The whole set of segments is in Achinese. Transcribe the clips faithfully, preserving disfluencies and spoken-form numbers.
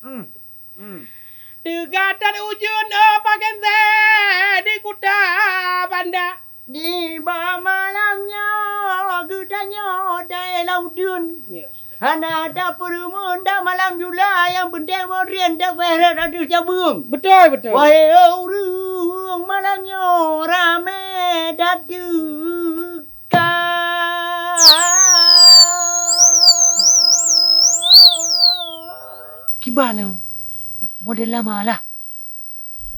Hmm. Hmm. Teuga that ujeuen, oh, Pak Kensé, di Kuta Banda. Nibak malam nyoe geutanyoe taéh lam ujeuen. Ya. Hana tapeureumeun dak malam jula, nyang peunteng modern tapeuheret ateueh cabeueng. Betul, betul. Wahé ureueng, malam nyoe ramé that teuka. Kiban nyoe? Modern lama lah.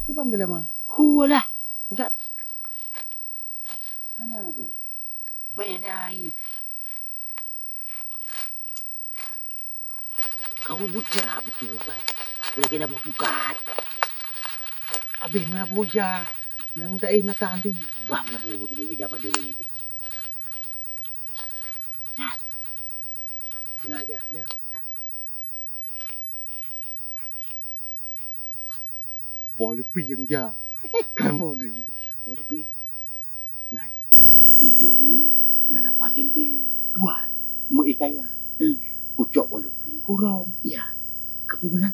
Kiban modern lama? Hu lah. Enggak. Hana aku. Beda ai. Kau buta betul, Bai. Lagi nak bukan. Habis melabuh ya. Nang tak eh nak tandi. Bah melabuh di meja baju ni. Nah. Nah, ya, ya. Boh leupie nyang ja. Kamoe deh. Boh leupie. Nah, itu. Ijo ni ngon apa kente dua. Meu ikaya. Hmm. Kucok boh leupie kurong. Ya. Kepemenan.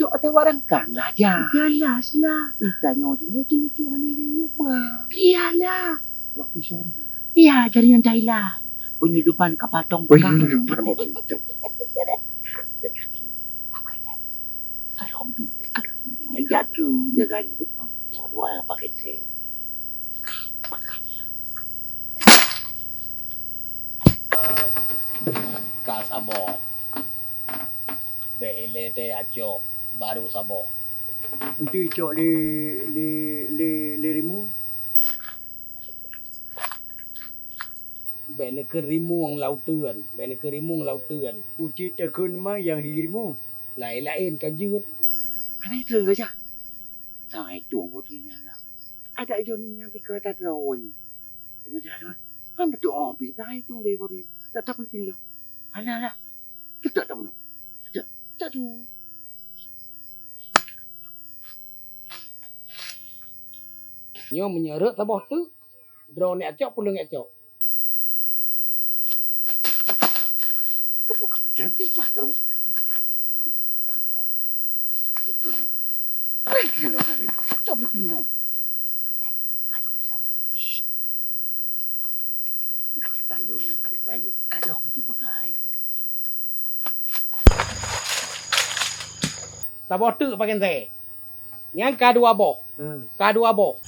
Cok atau barang kan lah ja. Jelas lah. Itanyoe jinoe jinoe hana liyup mah. Iyalah. Profesional. Iya, jaringan Thailand. Penyelundupan kapal tongkang. Penyelundupan motor itu. Alhamdulillah. Jatuh, jaga diri. Dua-dua yang pakai sel. Ka saboh. Bèk ilèe teuh acok, baru saboh. Eunteuk icok lé, lé, lé, lé rimueng? Bèk neukheun rimueng lam uteuen, bèk neukheun rimueng lam uteuen. Ucit takheun ma nyang hi rimueng? Laén-laén ka jeuet. Hana itu gajah. Sai tueng bodi nyan lah. Ada Joni nyang pih ka tadroe. Teuma jalan. Hana tueng pih sai tueng lé bodi. Tak tapeulepin lom. Hana lah. Kita tak pernah. Kita tak tu. Nyoe meunyoe rhot saboh teuk, droeneuh nyang cok, peuleueh nyang cok. Cok di pinggang. Saboh teuk pakai teh. Nyan ka dua boh. Hmm. Ka dua boh.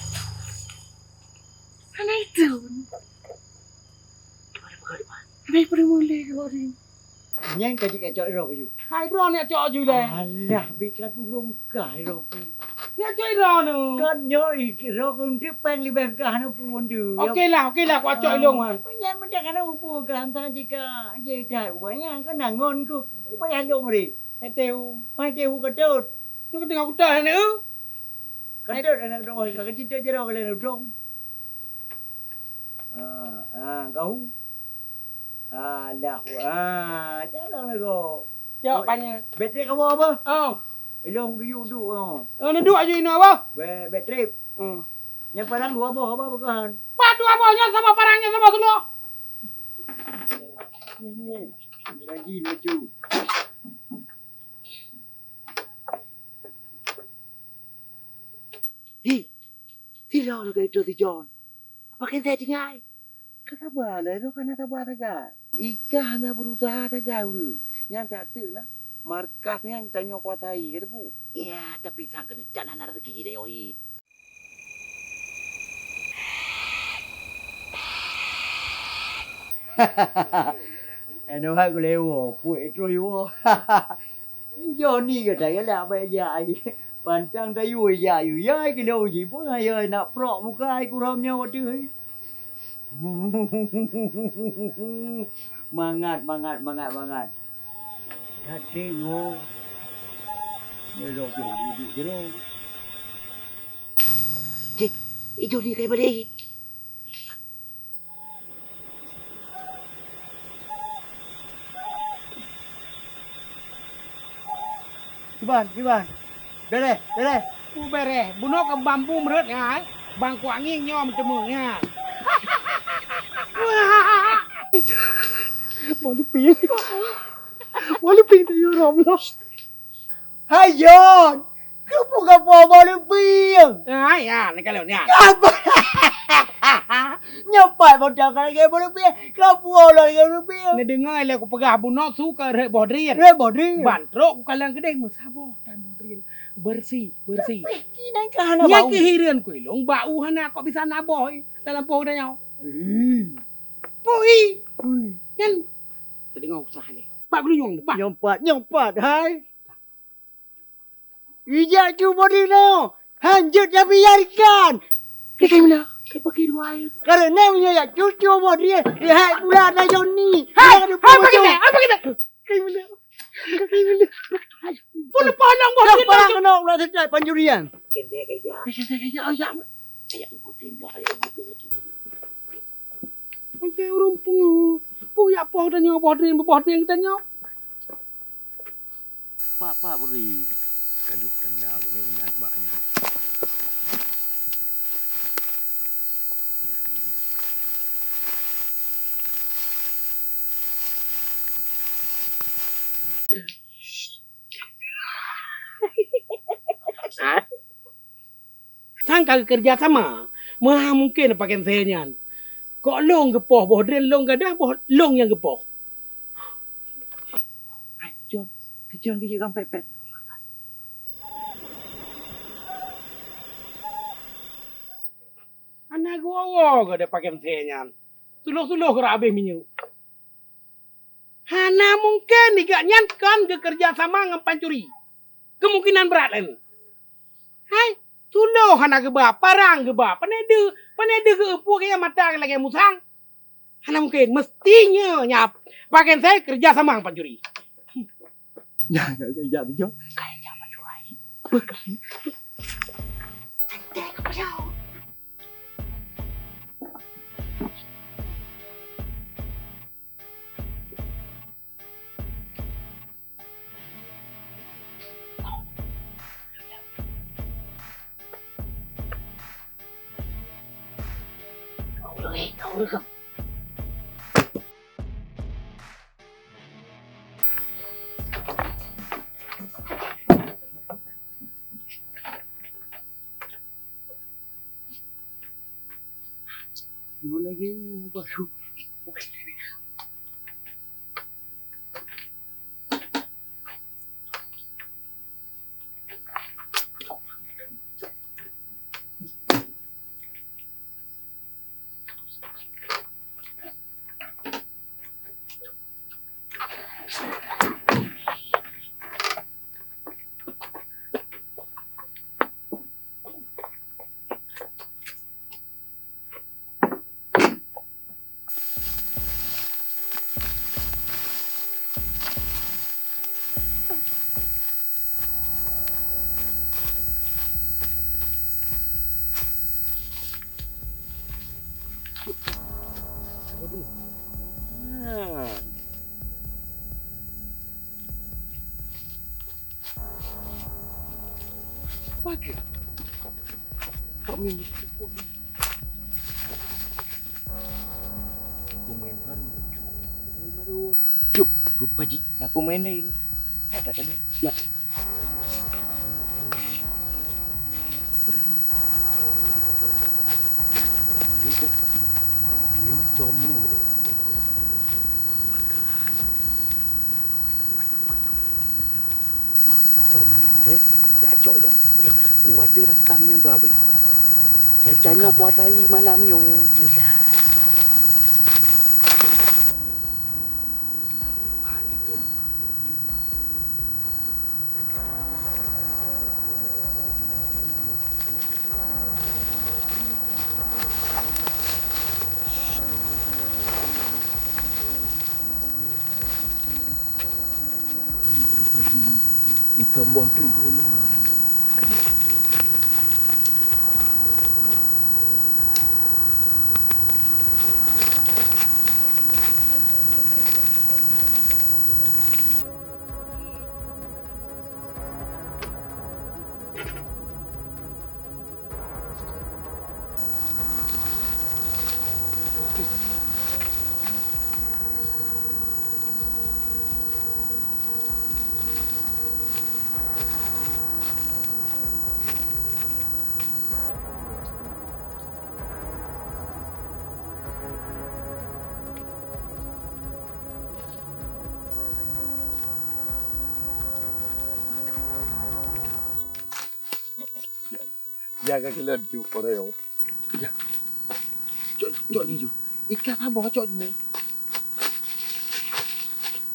Hana itu. Hana itu mulai kemarin. Nyan ka jikacok droe keu you. Hai droe nyang cok ju lé. Alah, bit ka tulông kah droe keu. Nyang cok droe nu. Kan nyoe droe keu untuk peng leubeh kah na pun tu. Oke lah, oke lah, kucok ilong kan. Nyan macam mana pupuk kah entah jika je dah banyak kan nangon ku. Ku payah long re. Hai teu. Hai teu katut. Nyoe ka teungoh kutoh aneuk. Ka teuh aneuk droe, ka cit jaroe ka lheueh dong. Ah, ah, kau. Alah, ah, jalan lagoe. Cok, oh, panyang. Bateri kau apa? Oh. Ilong duyuk duk, oh. Oh, neuduk aju inoe apa? Ba-, bateri. Hmm. Nyang parang dua boh, apa bukan? Pat dua boh, nyan sama parang, nyan sama seuluh. Ini, ini lagi lucu. Hi, sila lagèe itu si John. Apa kheun saya tinggai? Ka sabar lah, itu kan sabar sagai. Ika hana berusaha sagai ureueng. Nyang tak teuk lah, markas nyan tanyoe kuasai, ka teupeu? Ya, tapi sang keuneuk can hana rezeki tanyoe hi. Anu hai kulewo, puet terus iwoe. Joni gata galak bak jak ai. Pantang tayue jak yue. Yai keunoe jipeue yai nak prok muka ai kurhom nyoe ateueh. Mangat, mangat, mangat, mangat. That dek nyoe. Nyoe dok jih duek jroh. Cit, i Joni kai balek. Kiban, kiban. Bereh, bereh. Uh, bereh. Bunoe keu bambu meureuet nyan, bang kuak ngieng nyoe meuteumé nyan. Wah, leupie. Wah, leupie tayue rom loh. Hai Jon, keupeue kapoh boh leubeh? Ah, ya, ni kalau ni. Kapoh. Nyoe pat boh dak lagèe boh leubeh. Kapoh lagèe boh leubeh. Neudeungoe lé kupeugah bunoe su ka rhët boh drien. Rhët boh drien. Ban trok kukalon keudeh meusaboh tan boh drien. Bersih, bersih. Nyan keuh hana bau. Nyan keuh hireuen ku ilong bau hana kok bisa na boh dalam poh geutanyoe. Hmm. Pui. Pui. Nyan. Teudeungoe usah lé. Bak geulunyueng, bak. Nyoe pat, nyoe pat, hai. Ijak cu boh drien nyoe, hanjeuet tabiarkan. Kakai meunan, kapakai dua air. Karena meunyoe jak cucu boh drien, hai pula na Joni. Hai, hai, pakai tak? Hai, pakai tak? Kakai meunan. Kakai meunan. Pun palang boh drien. Parang kena ulah sejak pancurian. Kakai, kakai, kakai. Oke, ureueng pungo. Peue jak poh tanyoe, boh drien, boh drien geutanyoe. Pak, pak, beri. Gaduh tanda beri ingat mak nyan. Sang ka geukeureuja sama. Meuha mungken pakon sehé nyan. Kok lôn geupoh boh drien, lôn gadah boh lôn nyang geupoh. Hai, Jon, Jon, keu jeuet lam pet-pet. Hana geuwoe-woe geuh deh pakon sehé nyan. Suloh-suloh geuh habéh minyeuk. Hana mungken gobnyan kon geukeureuja sama ngon pancuri. Kemungkinan brat laén. Hai, tulo hana geuba, parang geuba, pane deuh, pane deuh geueupue keu mata lagèe musang. Hana mungken, meusti nyoe nyang pakon sehé keureuja sama ngon pancuri. Nyan, nyan, nyan, nyan, nyan. Kai jak pancuri. Beukai. Santai keu pancuri. Nyoe lagèe nyoe baru. Bagus. Kami pemain baru. Pemain baru. Cuk, lupa ji. Nak pemain lain. Tak ada. Nak. Itu. New domino. Tom deh, dak cok lom. Wadah rangkang nyan tu habis. Nyang tanyoe kuasai malam nyoe. Jelas. Ah, itu. Ikan boh tu. Jaga kelon tu, Korea. Ya. Cok, cok ni ju. Ikan apa cok ni?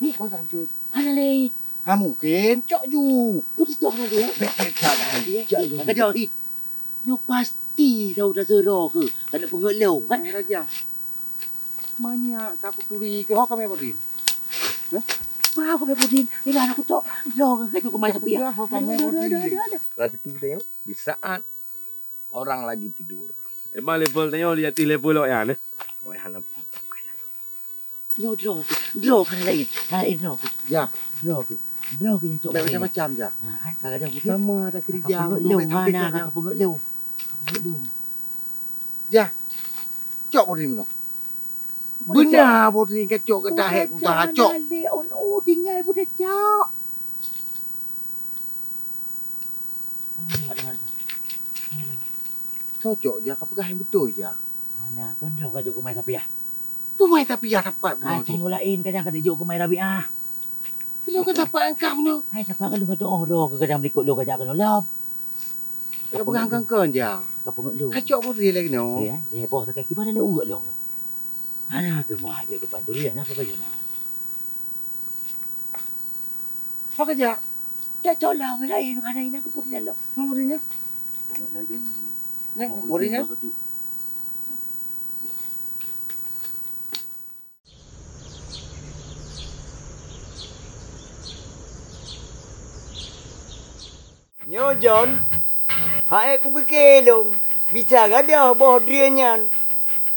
Ni kau kan ju. Mana leh? Ha, mungkin cok ju. Betul mana dia? Betul tak? Cok ju. Kata dia, "Ih, nyoe pasti saudara seuro ke? Kena pengeut lom kan?" Raja. Banyak tak aku turi ke ho kami bodin. Hah? Apa kami bodin? Inilah aku cok. Lo kan kau kemai tapi ya. Aduh, aduh, aduh, aduh, aduh. Rezeki kita ya, di saat orang lagi tidur. Emang level tanyoe di ateueh level awak nyan, eh? Wai, hana. Nyoe droe tu, droe ka laén, ka laén droe tu. Ya. Droe tu. Droe tu nyang cok. Macam-macam ja. Ha, hai, ka gadang putih. Sama ada kerja. Ka peungeut lom, mana ka peungeut lom. Ka peungeut lom. Ja. Cok bodi meunoe. Beuna bodi ka cok, ka tahek, ka tahacok. Tinggai bodi cok. Cocok ja, ka peugah nyang beutôi ja. Hana, kon droe ka jok keumai Sapiah. Keumai Sapiah sapat bunoe. Cit laén ka nyang ka jok keumai Rabiah. Inoe kan sapat engkah bunoe. Hai, sapat ka lôn ka tu'oh droe ka kadang meulikot lôn ka jak keunoe lom. Ka peugah kon-kon ja. Ka peungeut lôn. Ka cok bodi lagèe nyoe. Ya, saya boh sakai kiban ada urut lôn. Hana keuh meuah jeuet keu pancuri, hana keuh kayuna. Apa keujak? Dak cok lah, orang lain, orang lain aku pun dah lok. Apa dia? Nak, apa dia? Nyoe John, hai kupike lôn, bisa gadôh boh drien nyan.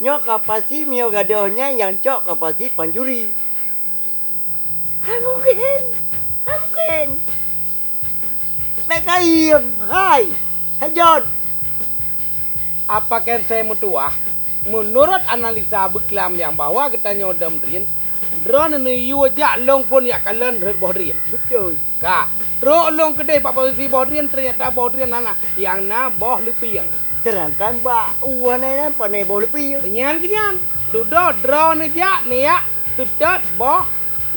Nyoe ka pasti meunyoe gadôh nyan nyang cok ka pasti pancuri. Hai mungken, hai mungken. Bèk kayém, hai, hai John. Apa kèe sè meutuwah, meunurot analisa beuklam nyang bahwa geutanyoe dum drien, droeneuh neuyue jak lôn phôn jak kalon rhot boh drien. Beutôi. Ka, trok lôn keudeh bak posisi boh drien, teunyata boh drien hana, nyang na boh leupieng. Seudangkan bak u hana nyan pane boh leupieng. Nyan keuh nyan, dudoe droeneuh jak neujak seutôt boh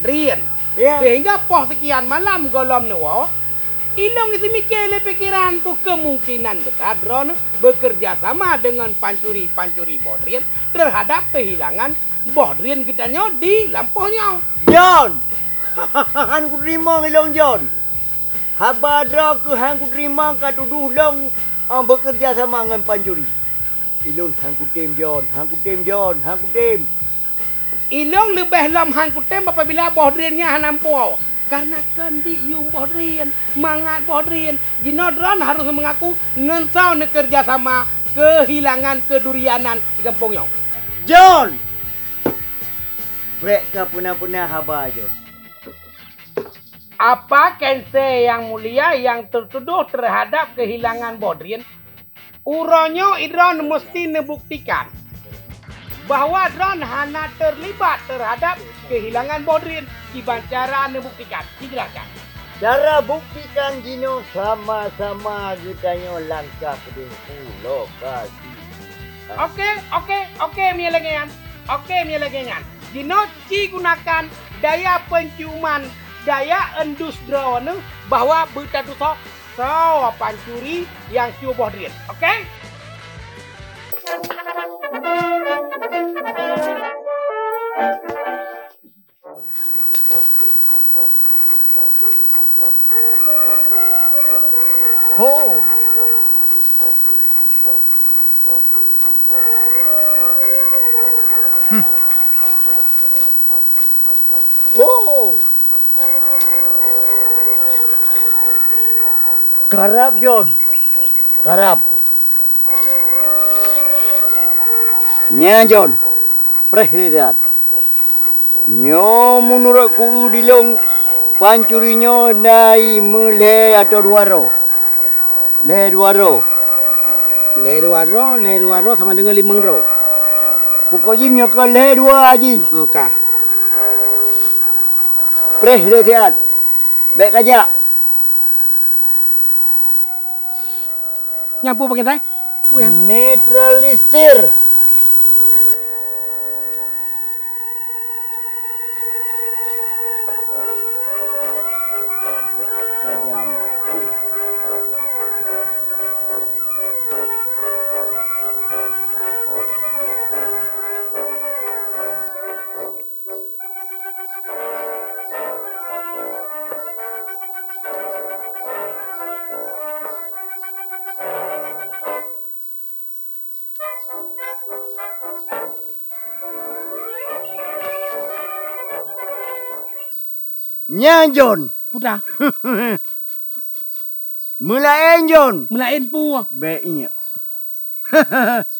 drien. Ya. Sehingga poh seukian malam gohlom neuwoe, ilôn geuseumiké lé pikeranku keumungkinan besar droeneuh beukeureuja sama deungon pancuri-pancuri boh drien teuhadab keuhilangan boh drien geutanyoe di lampôh nyoe. John! Han kuteurimong ilôn, John. Haba droe keuh han kuteurimong ka tudoh lôn, eh, beukeureuja sama ngon pancuri. Ilôn han kutem, John, han kutem, John, han kutem. Ilôn leubeh lom han kutem apabila boh drien nyan hana meupuwoe. Kareuna keuneuk yuem boh drien, mangat boh drien, jinoe droeneuh harôh meungaku ngon soe neukeureuja sama keuhilangan keudurianan di gampông nyoe. John! Bèk ka peuna-peuna haba, John. Apa kèe sè nyang mulia nyang teutudoh teuhadab keuhilangan boh drien? Uroe nyoe droeneuh meuseuti neubuktikan bahwa droeneuh hana teulibat teuhadab keuhilangan boh drien. Kiban cara neubuktikan? Sijeulakan. Cara buktikan jinoe sama-sama geutanyoe langkah keudeh u lokasi. Oke, oke, oke, meunyoe lagèe nyan. Oke, meunyoe lagèe nyan. Jinoe ci gunakan daya penciuman, daya endus droeneuh bahwa beutatusoe soe pancuri nyang cue boh drien. Oke? Ho! Hmm. Ho! Karab, John. Karab. Nyan, John. Preh lé that. Nyoe meunurot ku di lôn, pancuri nyoe na i meulhèe atau dua droe. Lhèe dua droe. Lhèe dua droe, lhèe dua droe sama deungon limong droe. Pokok jih nyoe ka lhèe dua jih. Oh, ka. Preh lé siat. Bèk kajak. Nyan peue bak kitai? Peue nyan? Neutralisir. Tajam. Nyan John. Putra. Meulaén John. Meulaén peue? Bék ingat.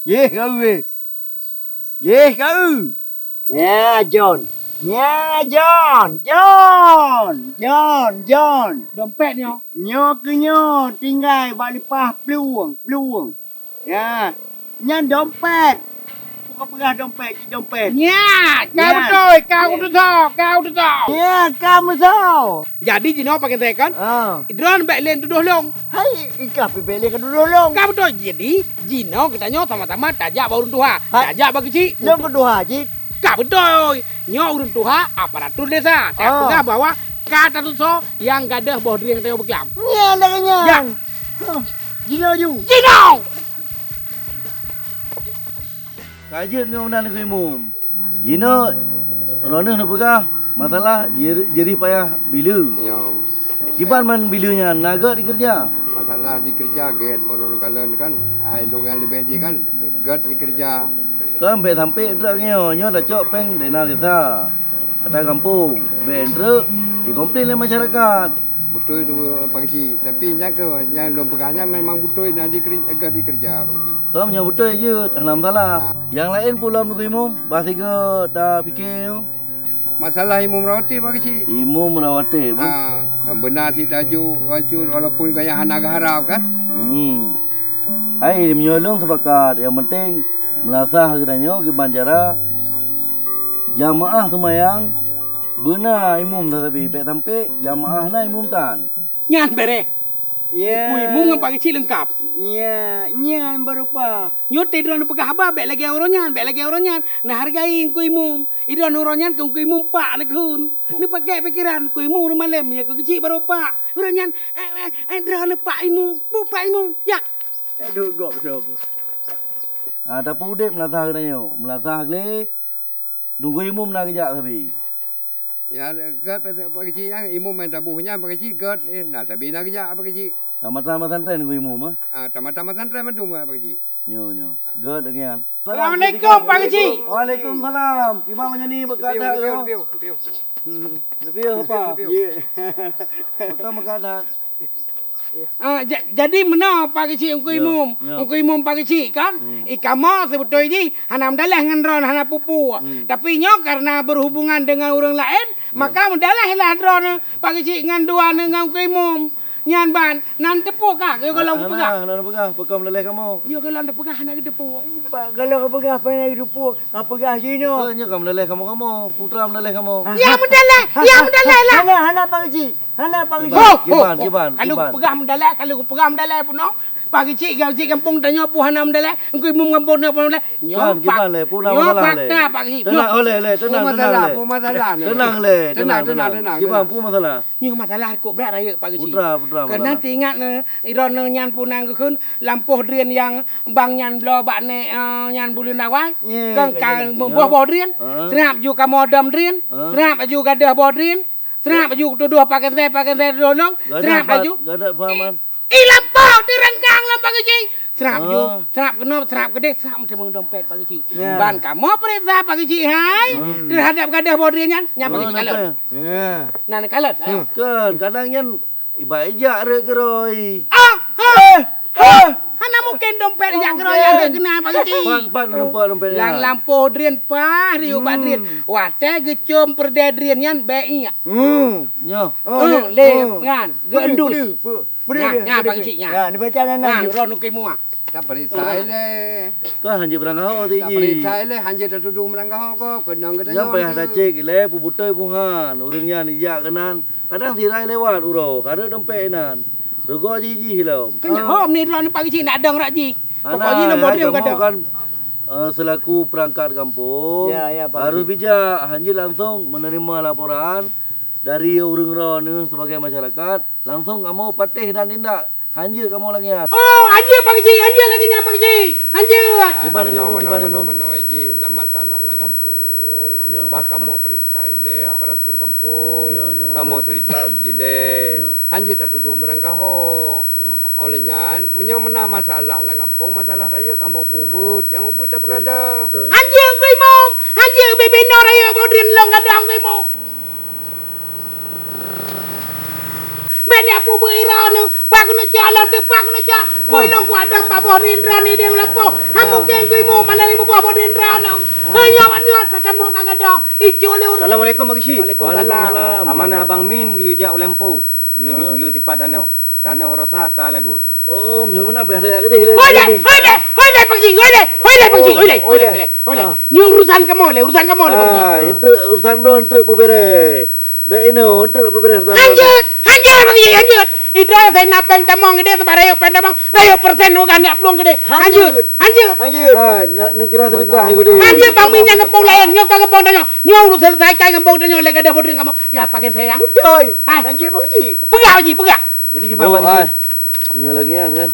Yeh ka u. Yeh ka u. Nyan John. Nyan John. John. John. John. Dompet nyoe. Nyoe keuh nyoe tinggai bak leupah plueng, plueng. Ya, nyan dompet. Bukan peugah dompet, cit dompet. Nyan, ka beutôi, ka beutôi, ka beutôi. Ya, ka meusoe. Jadi jinoe pakai saya kan? Ah. Droen bék lé tudoh lôn. Hai, ikah pih bék lé ka tudoh lôn. Ka beutôi. Jadi jinoe geutanyoe sama-sama tajak bak ureueng tuha. Hai. Tajak bak keuchik. Lôn keu tuha cit. Ka beutôi. Nyoe ureueng tuha aparatur desa. Ah. Peugah bahwa ka tatusoe nyang gadôh boh drien tanyoe beuklam. Nyan lagèe nyan. Ya. Huh. Jinoe ju. Jinoe! Ka jeuet nyoe meunan Teungku Imum. Jinoe droeneuh neupeugah masalah jir-, jirih payah bileue. Ya. Kiban man bileue nyan na gét dikeureuja? Masalah dikeureuja gét meureueng kalon kan. Hai lôn nyang leubeh jih kan gét dikeureuja. Kan bék sampai trok nyoe, nyoe tacok péng dana desa. Ata gampông, bék treuk dikomplain lé masyarakat. Beutôi tu, Pak Keuchik. Tapi nyan keuh, nyang lôn peugah nyan memang beutôi na dikere-, ka dikeureuja, Pak Keuchik. Keu meunyoe beutôi jeuet, hana masalah. Ah. Nyang laén peue lom Teungku Imum, bah sigoe tapike nyoe. Masalah Imum Rawatib, Pak Keuchik. Imum Rawatib, eh? Ah, kan beuna cit tajok, walaupun gaya hana geuharap kan. Hmm. Hai, meunyoe lôn sepakat, nyang penting meulasah geutanyoe kiban cara jamaah seumayang beuna imum sabe, bék sampai jamaah na imum tan. Nyan bereh. Ya. Teungku Imum ngon Pak Keuchik leungkap. Ya, nyan baru paih. Nyoe teuh droeneuh peugah haba bék lagèe uroe nyan, bék lagèe uroe nyan. Neuhargai Teungku Imum. Idroeneuh uroe nyan keu Teungku Imum pak lé keuheun. Neupaké pikeran Teungku Imum uroe malém, ya keu Keuchik baru pak. Uroe nyan, eh, eh, eh, droeneuh pak imum, bu pak imum. Ya. Aduh, gok, gok. Ah, tapi udép meulasah geutanyoe, meulasah glé, Teungku Imum na geujak sabe. Ya, gét Pak Keuchik nyan, imum nyang taboh nyan Pak Keuchik gét, eh, na sabe na geujak Pak Keuchik. Tamatan pesantren Teungku Imum, ah? Ah, tamatan pesantren mandum Pak Keuchik. Nyoe, nyoe. Gét lagèe nyan. Assalamualaikum, Pak Keuchik. Waalaikumsalam. Kiban meunyoe ni beuka dak yo. Leupie, leupie, leupie. Hmm. Leupie apa? Leupie. Ye. Beuka, beuka dak. Ah, ja-, jadi meunoe Pak Keuchik Teungku Imum. Ya, ya. Teungku Imum Pak Keuchik kan? Hmm. I kamoe seubeutôi jih hana meudaleh ngon droeneuh hana peue-peue. Hmm. Tapi nyoe karena berhubungan dengan ureueng laén, ya, maka meudaleh lah droeneuh Pak Keuchik ngon dua neuh ngon Teungku Imum. Nyan ban, na neuteupeue ka, keu golom kupeugah. Hana, hana peugah, peue ka meudaleh kamoe. Nyoe golom teupeugah hana geuteupeue. Ba, golom kupeugah, peue hana geuteupeue, ka peugah jinoe. Nyoe ka meudaleh kamoe-kamoe, putra meudaleh kamoe. Ya meudaleh, ya meudaleh lah. Hana, hana Pak Keuchik. Hana Pak Keuchik. Kiban, kiban, kiban. Kalau kupeugah meudaleh, kalau kupeugah meudaleh peunoh. Pak Keuchik, Pak Keuchik gampông tanyoe peue hana meudaleh, Teungku Imum gampông tanyoe peue hana meudaleh. Nyoe kiban lé, peue na masalah lé? Nyoe fakta Pak Keuchik. Tenang, nyoe. Oleh, oleh, tenang, tenang lé. Peue masalah, peue masalah ni? Tenang lé, tenang, tenang, tenang. Kiban, peue masalah? Nyoe masalah kok brat rayeuk Pak Keuchik. Putra, putra, masalah. Keunan teuingat nyoe, droeneuh nyan peue nan geukheun lampôh drien nyang bang nyan bloe bak nèk, eh, nyan buleuen awai. Ye, kan, kan, boh-boh drien. Ha? Seurap ju kamoe dom drien. Ha? Seurap ju gadôh boh drien. Seurap ju tudoh pakai seh, pakai seh tudoh lôn. Seurap ju. Gadôh paman. I lampôh teurangkang lom Pak Keuchik. Seurap ju, seurap keunoe, seurap keudeh, seurap meuteumé dompet Pak Keuchik. Ya. Ban kamoe peuriksa Pak Keuchik hai terhadap gadôh boh drien nyan, nyan Pak Keuchik kalon. Ya. Nan kalon. Kan, kadang nyan iba ijak rot keudroe. Ah, ha. Eh, ha. Hana mungken dompet ijak keudroe rot keunan Pak Keuchik. Pat, pat nampak dompet nyan. Nyang lampôh drien paih riyeuk bak drien. Watèe geucom peureudèe drien nyan bèk ingat. Hmm. Nyoh. Oh, lé nyan. Geuendus. Peue, peue, peue, peue, peue, peue. Nyan, nyan, Pak Keuchik, nyan. Nyan, dibaca nyan, nyan. Nyan, droeneuh Teungku Imum, ah. Tapeuriksa ilèe. Kan hanjeuet beurangkaho ti jih. Tapeuriksa ilèe, hanjeuet tatudoh meurangkaho ko, keunong geutanyoe. Nyan payah tacek ilèe, peue beutôi peue han. Ureueng nyan ijak keunan. Kadang sirai lewat uroe, ka rot dompet inan. Rugoe jih-jih lom. Keu nyan, hom ni droeneuh Pak Keuchik nak dong rot jih. Pokok jih lom boh drien kamoe kan, eh, selaku perangkat kampung, ya, ya, Pak Keuchik, harus bijak, hanjeuet langsung menerima laporan dari ureueng droeneuh sebagai masyarakat. Langsung kamoe patéh dan tindak. Hanjeuet kamoe lagèe nyan. Oh, hanjeuet Pak Keuchik, hanjeuet lagèe nyan Pak Keuchik. Hanjeuet. Kiban, meunoe, kiban, meunoe, kiban, meunoe, meunoe jih lam masalah lam gampông. Nyo. Bah kamoe peuriksa ilèe aparatur gampông. Nyo, nyo, beutôi. Kamoe selidiki jih lé. Nyo. Hanjeuet tatudoh meurangkaho. Hmm. Oleh nyan, meunyoe meunan masalah lam gampông, masalah rayeuk kamoe peubuet, nyang ubit tapeugada. Beutôi. Hanjeuet Teungku Imum, hanjeuet bibinoe rayeuk boh drien lôn gadôh Teungku Imum. Ni apu beu ira ni, pak keuneuk cak lam tu, pak keuneuk cak. Pui lôn kuat dong bak boh rindra ni di lampôh. Ha mungken kui mu mana lima buah boh rindra ni. Hei nyoe awak nyoe, sakamoe ka gada. Icu lur. Assalamualaikum, Pak Keuchik. Waalaikumsalam. Amanah Abang Min geuyue jak u lampôh. Geuyue, geuyue sipat tanoh. Tanoh rosa ka lagot. Oh, meunyoe meunan payah tajak keudeh lé. Hoi deh, hoi deh, hoi deh, Pak Keuchik, hoi deh, hoi deh, Pak Keuchik, hoi deh, hoi deh, hoi deh. Nyoe urusan kamoe lé, urusan kamoe lé, Pak Keuchik. Ah, itu urusan droe, itu beberes. Bèk inoe, enteuk beubeuréh saban. Hanjeuet! Hanjeuet, Bang Ji, hanjeuet! Idroe sai na péng tamong geude, sabab rayeuk péng tamong, rayeuk persen uga nyak plueng geude. Hanjeuet! Hanjeuet! Hanjeuet! Hai, nak neukira seudeukah geude. Hanjeuet, Bang Min nyang gampông laén, nyoe ka gampông tanyoe. Nyoe ureueng selesaikan gampông tanyoe lé gadoh bodring kamoe. Ya, pakin sayang. Beutôi. Hai. Hanjeuet, Bang Ji. Peugah, Bang Ji, peugah. Jadi kiban, Bang Ji? Nyoe lagèe nyan kan.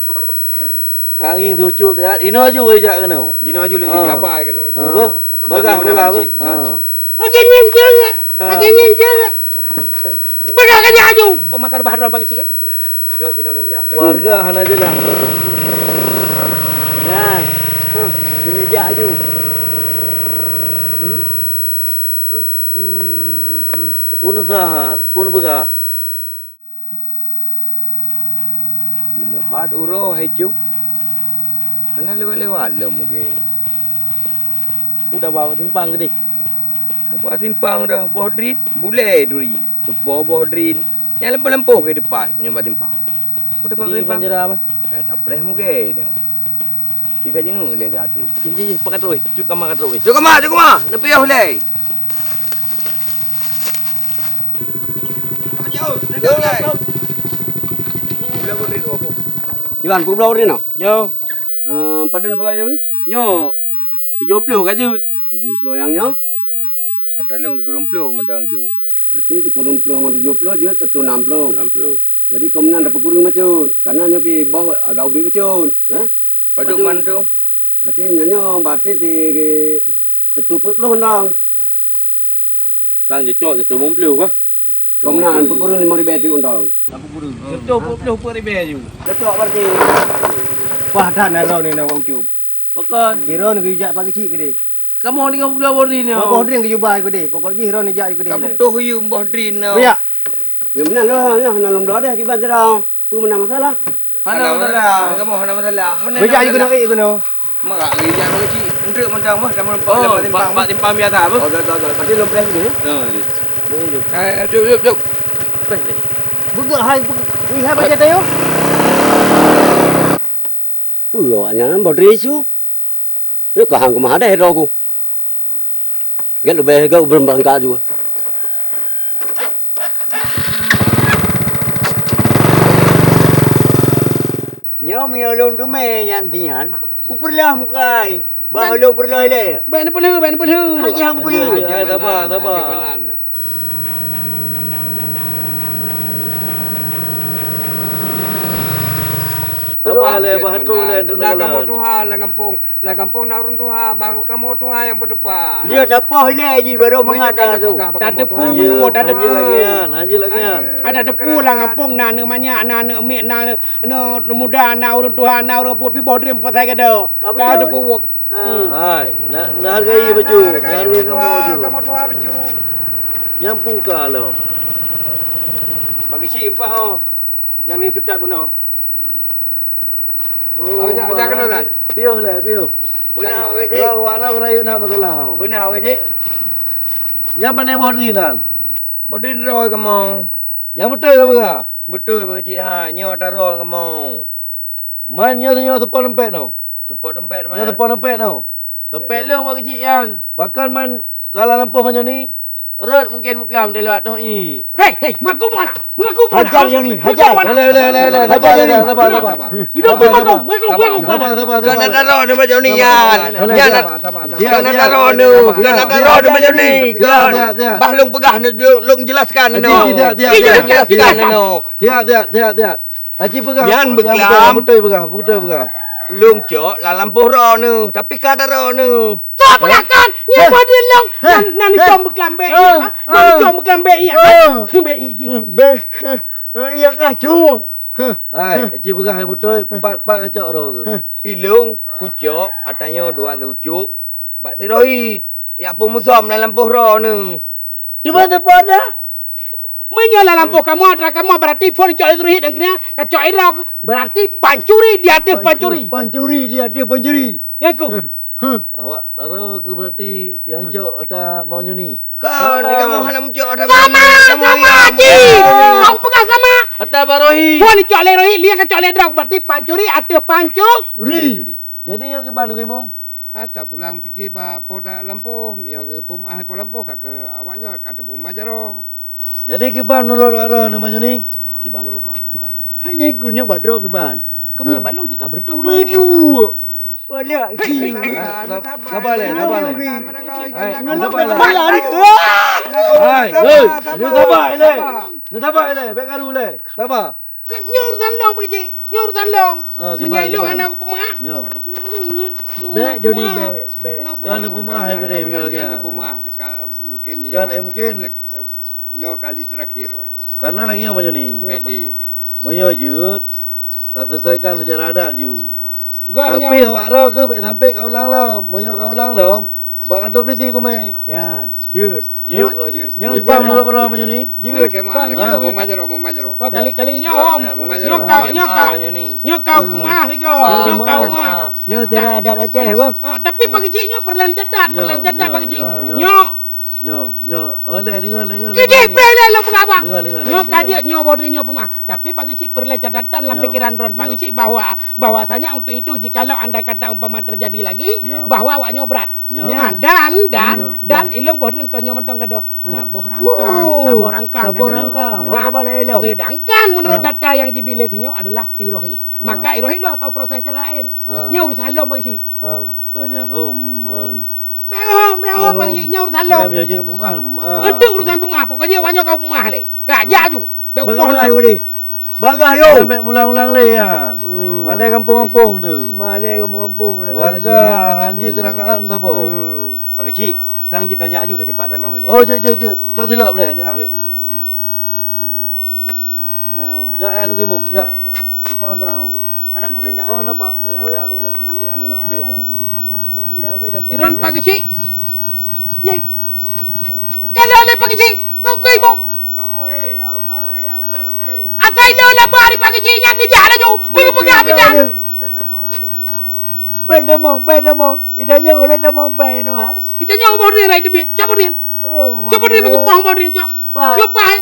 Ka ngieng teucup siat, inoe aju geujak keunoe. Jinoe aju lé. Ah. Gabai keunoe. Ah, bah. Bagah, bagah, bah. Ah. Lagèe nyan jeuet. Ah. Lagèe nyan jeuet. Bagah ka jak aju. Oh, maka reubah droe bagi cik, eh. Jeuet, jinoe lôn jak. Warga hana jeulaih. Nyan. Huh, sini jak aju. Hmm? Hmm, hmm, hmm, hmm. Peue neusahan, peue neubeuga. Inoe hat uroe hai cok. Hana lewat-lewat lom mungken. Udah bawa simpang geude. Bawa simpang dah, boh drin, bulèe turi. Teupo boh drin. Nyang lampôh-lampôh ke depan, nyang bak simpang. Udah bawa simpang. Jadi, panjara, Bang? Eh, tak boleh mungken. Cit ka jingui lé ka tu. Jih, jih, jih, pakat trok weh. Cut kama kat trok weh. Cut kama, cut kama. Neupiôh lé. Apa jauh? Neupiôh lé. Iban, peue bloe ureueng nyoe? Yo. Eh, padum peugah jeuet ni? Nyoe tujoh ploh ka jeuet. Tujoh ploh nyang nyoe? Ata lôn sikureueng ploh mantong jeuet. Berarti sikureueng ploh ngon tujoh ploh jeuet, teutu nam ploh. Nam ploh. Jadi, keu meunan tapeukureueng bacut, karena nyoe pih boh agak ubit bacut, ha? Padum mantong. Berarti meunyoe nyoe, berarti si teutu peuet ploh mantong. Sang jicok sikureueng ploh, ha? Keu meunan peukureueng limong ribèe teuk mantong. Teutu peuet ploh peuet ribèe ju. Cocok berarti. Wah, dan aro ni nak ucup. Pakon? Kira ni geujak Pak Keuchik keudeh. Kamoe tinggai peubloe boh drin nyoe. Boh drin geujak ubah keudeh. Pokok jih droeneuh jak keudeh lé. Ka butoh yum boh drin nyoe. Beuyak. Ya meunan lah, ya, hana lom bloe deh kiban sidroe. Peue meunan masalah? Hana masalah. Kamoe hana masalah. Beujak ju keunoe, eh, keunoe. Maka geujak Pak Keuchik. Enteuk mantong mah, sama bak simpang biasa, beuh. Oh, betul, betul. Berarti lom preh deh. Ha, ya. Eh, jom, jom, jom. Beugah hai, beugah hai bajèe tayo. Peue awak nyan, boh drin su? Eh, ka han keumah deh droe ku. Gèt leubeh gèt ubeureung barangka ju. Nyoe meunyoe lôn teumé nyan sinyan, kupeureuloh mukai. Bah lôn peureuloh ilèe. Bèk neupeulheueh, bèk neupeulheueh. Hana hang peulheueh. Ya, saba, saba. Saba lé, bah tu lé, tu lé. Kamoe tuha lam gampông. Lam gampông na ureueng tuha, bah kamoe tuha nyang beutupa. Dia tapoh ilèe jih baru mangat dah tu. Tateupeue, tateupeue. Hanjeuet lagèe nyan, hanjeuet lagèe nyan. Ada teupeue lam gampông na aneuk manyak, na aneuk miet, na aneuk muda, na ureueng tuha, na ureueng puet, pih boh drin pasai gada. Ka teupeue. Hai, na, na hargai bacut, na hargai kamoe bacut. Kamoe tuha bacut. Nyang peue ka lom. Bagi cik empat oh. Nyang ni seutat bunoe. Oh, jak, jak keunoe, Tan. Piôh lé, piôh. Beuna wéh, Dik. Wah, wah, rayeuk na masalah. Beuna wéh, Dik. Nyang pané boh drin nyan? Boh drin droe kamoe. Nyang beutôi ka peugah? Beutôi, Pak Keuchik, ha, nyoe ata droe kamoe. Man nyoe, nyoe seupôt teumpét nyoe. Seupôt teumpét, Man. Nyoe seupôt teumpét nyoe. Teumpét lôn, Pak Keuchik nyan. Pakon Man ka lam lampôh manyang ni? Rot mungken meuklam teuh lewat toh i. Hei, hei, mengaku bukan? Mengaku bukan? Hajar Johnny, hajar. Boleh, boleh, boleh, boleh. Hajar Johnny. Sabar, sabar, sabar. Hidup mengaku, mengaku, mengaku. Sabar, sabar, sabar. Kau nak taruh ni macam ni, Yan. Boleh, Yan, sabar, sabar, sabar. Kau nak taruh ni. Kau nak taruh ni macam ni. Tiap, tiap, tiap. Bah lôn peugah ni, lôn, lôn jelaskan ni. Tiap, tiap, tiap, tiap. Lôn jelaskan ni. Tiap, tiap, tiap, tiap. Aci peugah. Nyan beuklam. Beutôi peugah, beutôi peugah. Lôn cok lam lampôh droeneuh, tapi ka ata droeneuh. Cok peugah kan? Nyan boh drin lôn. Nan, nan icong beuklam bèk. Nan icong beuklam bèk. Bèk. Bèk. Iya kah cok. Hai, aci peugah hai beutôi, pat, pat kacok droe. Ilôn kucok, ata nyoe dua teucup, bak tirohit. Jak peumusom lam lampôh droeneuh. Cuba teupot dah. Meunyoe lam lampôh kamoe, atra kamoe, berarti phôn cok lé teuroh hiet dan keunoe, kacok idrok, berarti pancuri di ateueh pancuri. Pancuri di ateueh pancuri. Nyan ku. Huh. Awak lara keuh berarti nyang cok atra Bang Joni. Kon, kamoe hana mucok atra Bang Joni. Sama, sama, Ji. Kau peugah sama. Atra Bang Rohi. Phôn cok lé Rohi, liang kacok lé drok, berarti pancuri ateueh pancuri. Jadi nyoe kiban Teungku Imum? Atra pulang pike bak po lampôh, nyoe geupeumaah po lampôh ka keu awak nyoe ka teupeumaah jaroe. Jadi kiban meunurot awak droe Bang Joni? Kiban meunurot droe, kiban. Hai nyan keuh nyoe bak droe kiban. Keu meunyoe bak lôn cit ka beureutoh droe. Beujeuet. Palak kiu. Sabar lé, sabar lé. Hai, sabar lé. Hai, hei, nyoe sabar lé. Nyoe sabar lé, bèk karu lé. Sabar. Kan nyoe urusan lôn, Pak Keuchik. Nyoe urusan lôn. Ah, meunyoe ilôn hana kupeumaah. Nyoe. Bèk Joni, bèk, bèk. Kan peumaah hai geude meunyoe lagèe nyan. Peumaah, mungkin kan, eh, mungkin. Nyoe kali terakhir. Karena lagèe nyoe, Bang Joni. Bedi. Meunyoe jeuet, taselesaikan secara adat ju. Tapi awak droe keuh bèk sampai ka ulang lom. Meunyoe ka ulang lom, bak kantô polisi kumè. Nyan, jeuet. Jeuet, nyoe, jeuet. Nyoe kiban meunurot Bang Joni? Jeuet. Dalam kemah, dalam kemah. Mumajaro, mumajaro. Kau kali-kali nyoe, Om. Mumajaro. Nyoe kau, nyoe kau. Nyoe kau kumah sigo. Nyoe kau kumah. Nyoe cara adat Aceh, Bang. Ah, tapi Pak Keuchik nyoe peureulèe catat, peureulèe catat Pak Keuchik. Nyoe. Nyoe, nyoe. Oh, lé, deungö, deungö. Idéh preh lé lôn peugah, Abah. Deungö, deungö, deungö. Nyoe ka jeuet, nyoe boh droeneuh nyoe peumaah. Tapi Pak Keuchik peureulèe catatan lam pikiran droeneuh Pak Keuchik bahwa, bahwasanya untuk itu jikalau andai kata umpama terjadi lagi, bahwa awak nyoe brat. Nyoe. Ha, dan, dan, dan ilôn boh droeneuh ka nyoe mantong gadoh. Saboh rangkang, saboh rangkang. Saboh rangkang. Nah, sedangkan menurut data yang jibi lé sinyoe adalah si Rohit. Maka si Rohit lôn akan proses cara laén. Nyoe urusan lôn Pak Keuchik. Ka nyan hom. Bèk hom, bèk hom, Bang Ji, nyoe urusan lôn. Nyoe jeuet peumaah, peumaah. Enteuk urusan peumaah, pokoknya awak nyoe ka peumaah lé. Ka, jak ju. Bèk upoh lé. Bagah yo. Bèk mulang-ulang lé nyan. Malèe gampông-gampông tu. Malèe gampông-gampông. Warga hanjeuet keurakaat meusaboh. Pak Keuchik, sang jeuet tajak ju, tasipak tanoh ilèe. Oh, jeuet, jeuet, jeuet. Cok silop lé, ya. Ya, ya, Teungku Imum. Ya. Empat onda. Oh, nampak. Iron Pak Keuchik. Ye. Kalau lé Pak Keuchik, Teungku Imum. Asai lôn lam hari Pak Keuchik nyan geujak laju. Peugah-peugah bidan. Pai damong, pai damong. Ida nyoe ulèe damong pai nyoe, ha? Ida nyoe boh droeneuh rai teubiet. Cok boh droeneuh. Cok boh droeneuh, meukupong boh droeneuh, cok. Cok pai.